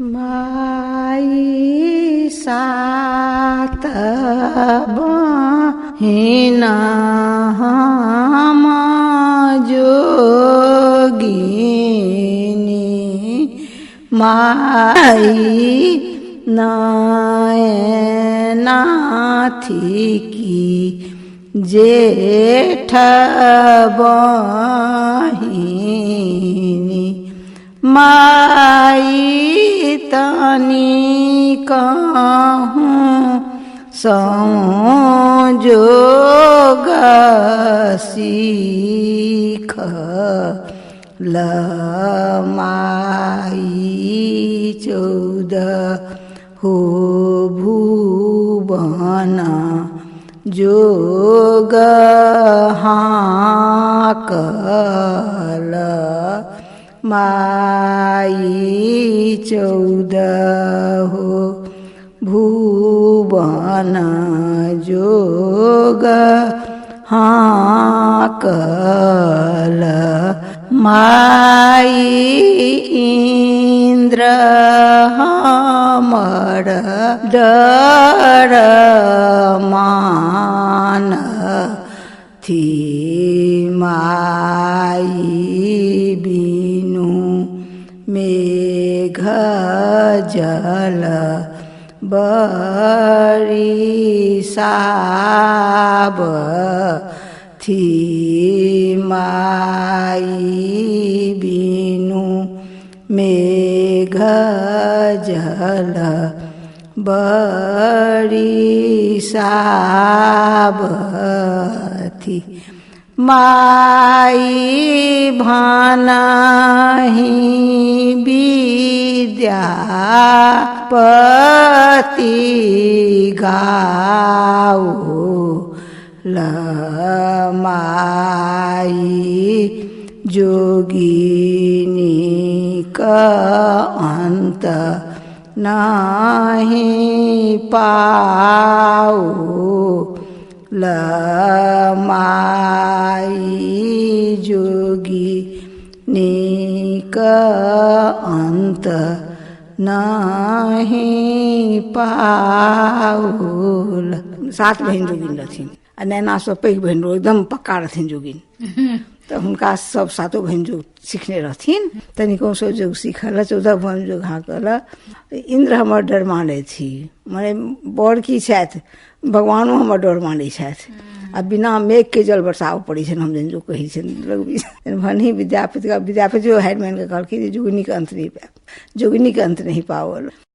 माई सात बहिन हम जोगिनी माई नयनाथी की जेठ बहिनी माई तनी कहूँ जोग सीख लमाई 14 हो भुवन जोग हाकल माई 14 हो भुवन जोग हाकल माई इंद्र हमर डर मान थी माई बिनु मेघ जल बरिसाब थी माई बिनु मेघ जल बरिसाब थी माई भानाही विद्यापति गाओ लमाई जोगिनी क अंत नाही पाओ लमाई जोगी निक अंत नाही पाउल। 7 बहिन जोगिन रहथिन आ नैना सब पैघ बहिन एकदम पक्का रहथिन जोगिन, तऽ हुनका सब सातो बहिन जोग सिखने रहथिन। तनिको सब जोग सीखल 14 बहिन जोग हाँकल। इन्द्र हमर डर मानै छी, मने बड़ की छथि, भगवानो हमर डर मानै छथि आ बिना मेघ के जल बरसाबऽ पड़ै छनि। हम जहन जो कहै छनि भनहि विद्यापति विद्यापति हारि मानि कऽ कहलखिन जे जोगिनीके अंत नहि पायब, जोगिनीके अंत नहि पाओल।